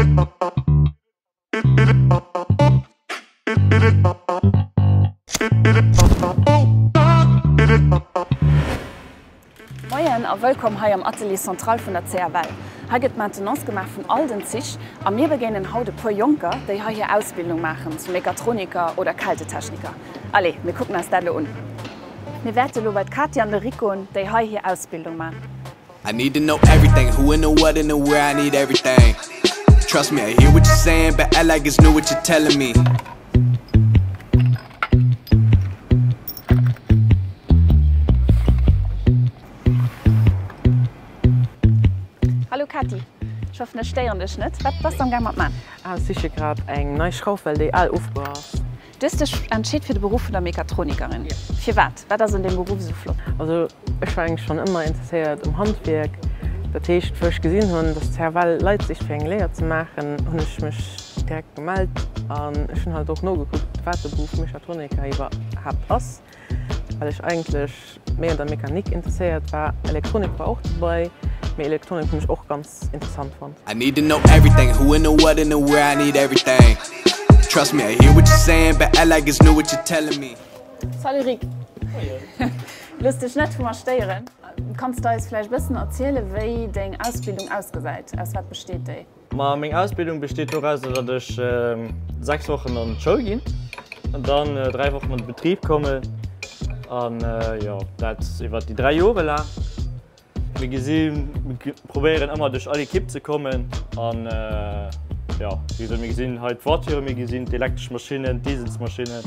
Moien a wëllkomm hei am Atelier Central vun der CFL. Hei gëtt d'Maintenance gemaach vun all den Zich a mir begéinen haut e puer Jonker, déi hei hir Ausbildung maachen zum Mechatroniker oder Kältetechniker. Allez, mir kucken eis dat elo un. Mir wäerte elo bei d'Katy an de Rick goen, déi hei hir Ausbildung man. I need to know everything, who and the what and the where, I need everything Trust me, I hear what you're saying, but act like it's new what you're telling me. Hallo Katy, ech hoffen ech stéieren dech net. Wat bass de am gaang mat man? Ah, ech siche grad eng nei Schrauf, well déi al ofgoe ass. Du hues dech entscheet fir de Beruff vun der Mechatronikerin. Firwat? Wat ass un deem Beruff esou flott? Also ech war eigentlech schonn ëmmer interesséiert um Handwierk. Dat heescht, wou ech gesinn hunn, dass d'CFL Leit sicht fir eng Léier ze maachen, hunn ech mech direkt gemellt an ech hunn halt och nogekuckt, wat de Beruff Mechatroniker iwwerhaapt ass, well ech eigentlech méi un der Mechanik interesséiert war. Elektronik war och dobei, mee Elektronik hunn ech och ganz interessant fonnt. I need to know everything, who and the what and the where, I need everything Trust me, I hear what you're saying, but act like it's new what you're telling me. Salut Rick! Looss dech net vu mer stéieren. Kanns de eis vläicht e bëssen erzielen, wéi deng Ausbildung ausgesäit? Aus wat besteet déi? Ma meng Ausbildung besteet dorauser, datt ech 6 Wochen an d'Schoul ginn an dann 3 Wochen an de Betrib kommen an jo dat iwwer déi 3 Jore laang. Mir gesi mir probéieren ëmmer duerch all Ekipp ze kommen an jo wéi gesot mir gesinn hei d'Voiture, mir gesinn d'elektresch Maschinnen, d'Dieselsmaschinnen,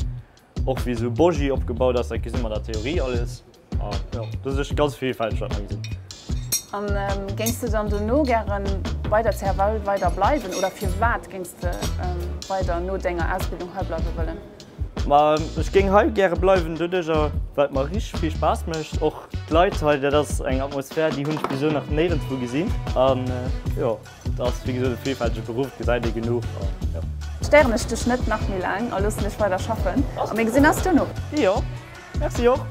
och wéi esou Bogie opgebaut ass, dat gesi mer an der Theorie alles a jo dat ass echt ganz villfälteg wat mer gesinn. An géings de dann dono gären bei der CFL weider bleiwen oder firwat géings de weider no denger Ausbildung hei bleiwe wëllen? Ma ech géing hei gäre bleiwen, doduercher well et mer richteg vill Spaass mécht. Och d'Leit hei, dat ass eng Atmosphär, déi hunn ech bis elo nach néierenswou gesinn. An jo, et ass wéi gesot e villfältege Beruff, et gesäit ee genuch an jo. Stéieren ech dech net nach méi laang a loossen dech weider schaffen a mir gesinn eis duerno. Jo, merci och.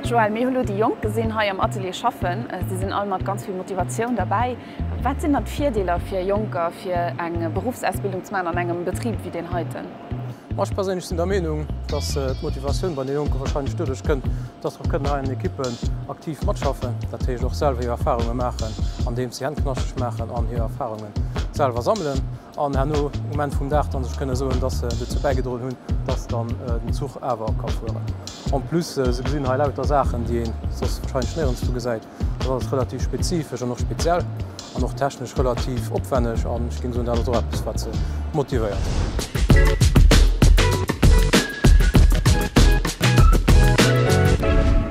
Joël, mir hu lo déi Jonk gesinn hei am Atelier schaffen. Si sinn all mat ganz vill Motivatioun derbäi. Wat sinn dann d'Virdeeler fir Jonker, fir eng Beruffsausbildung ze maachen an engem Betrib wéi deen heiten? Ma ech perséinlech sinn der Meenung, dass d'Motivatioun bei de Jonke wahrscheinlech doduerch kënnt, dass se och kënnen hei an den Ekippen aktiv matschaffen, dat heescht och selwer hir Erfahrunge maachen, andeems se Hänn knaschteg maachen an hir Erfahrunge selwer sammelen an herno um Enn vum Dag dann sech kënne soen, dass se dozou bäigedroen hunn, dass dann den Zuch awer ka fueren. En plus, se gesinn hei lauter Saachen, déi ee soss wahrscheinlech néierenswou gesäit. Dat ass relativ spezifesch an och speziell an och technesch relativ opwenneg an ech géing soen, dat ass och eppes, wat se motivéiert.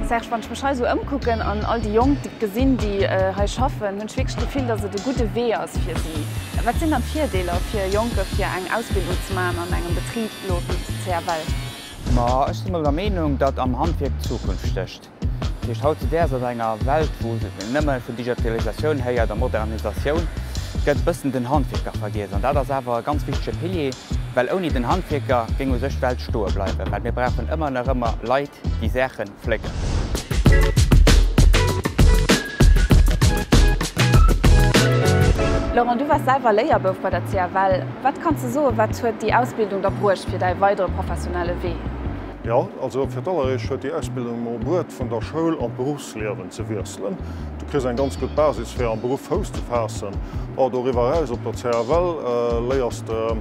Serge, wann ech mech hei esou ëmkucken an all déi Jonk gesinn, déi hei schaffen, hunn ech wierklech d'Gefill, datt et e gudde Wee ass fir si. Wat sinn dann d'Virdeeler fir Jonke fir eng Ausbildung ze maachen an engem Betrib elo wéi d'CFL? Ma ech si mol der Meenung, datt am Handwierk d'Zukunft stécht. Dat heescht, hautzedäers an enger Welt, wou een nëmme vun Digitalisatioun héiert a Modernisatioun, gëtt e bëssen den Handwierker vergiess. An dat ass awer e ganz wichtege Pilier, well ouni den Handwierker géing u sech d'Welt stoe bleiwen, well mir brauchen ëmmer nach ëmmer Leit, déi Saache flécken. Laurent, du waars selwer Léierbouf bei der CFL. Wat kanns de soen, wat huet déi Ausbildung der bruecht fir däi weidere professionelle Wee? Jo, also fir d'alleréischt huet déi Ausbildung mer bruet, vun der Schoul an d'Beruffsliewen ze wiesselen. Du kriss eng ganz gutt Basis fir am Beruff Fouss ze faassen. Bon, doriwwer eraus op der CFL léiers de,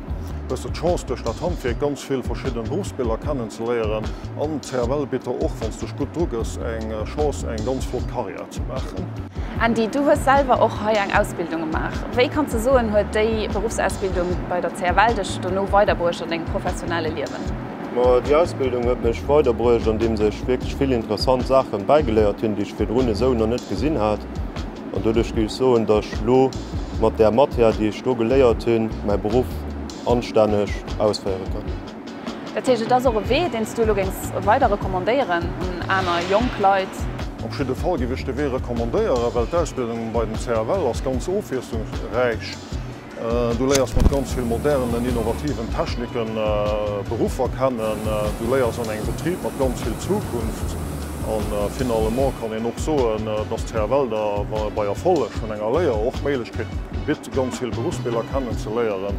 hues de d'Chance duerch dat Handwierk ganz vill verschidden Beruffsbiller kennen ze léieren. An d'CFL bitt der och, wann s dech gutt dru gëss, eng Chance eng ganz flott Karriär ze maachen. Andy, du hues selwer och hei eng Ausbildung gemaach. Wéi kanns de soen, huet déi Beruffsausbildung bei der CFL dech dono weiderbruecht an dengem professionelle Liewen? Ma déi Ausbildung huet mech weiderbruecht, andeems ech wierklech vill interessant Saachen bäigeléiert hunn, déi ech virdrun esou nach net gesinn hat. An doduerch géif ech soen, datt ech elo mat där Matière, déi ech do geléiert hunn, mäi Beruff anstänneg ausféiere kann. Dat heescht, et ass och e Wee, deen s du elo géings weider recommandéieren un aner jonk Leit? Op jidde Fall géif ech de Wee recommandéieren, well d'Ausbildung bei den CFL ass ganz ofwiesslungsräich. Du léiers mat ganz vill modernen, innovativen Techniken Beruffer kennen. Du léiers an engem Betrib mat ganz vill Zukunft. An finalement kann een och soen, dass d'CFL da bei Erfolleg vun enger Léier och d'Méiglechkeet bitt, ganz vill Beruffsbiller kennenzeléieren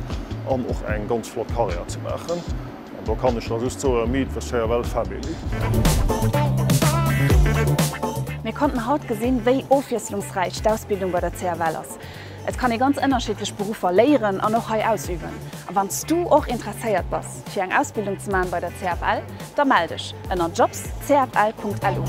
an och eng ganz flott Karriär ze maachen. An do kann ech da just soen, Meet the CFL Family. Mir konnten haut gesinn, wéi ofwiesslungsräich d'Ausbildung bei der CFL ass. Et kann ee ganz ënnerschiddlech Beruffer léieren an och hei ausüben. A wann s du och interesséiert bass, fir eng Ausbildung ze maachen bei der CFL, da mell dech ënner jobs. Cfl.lu.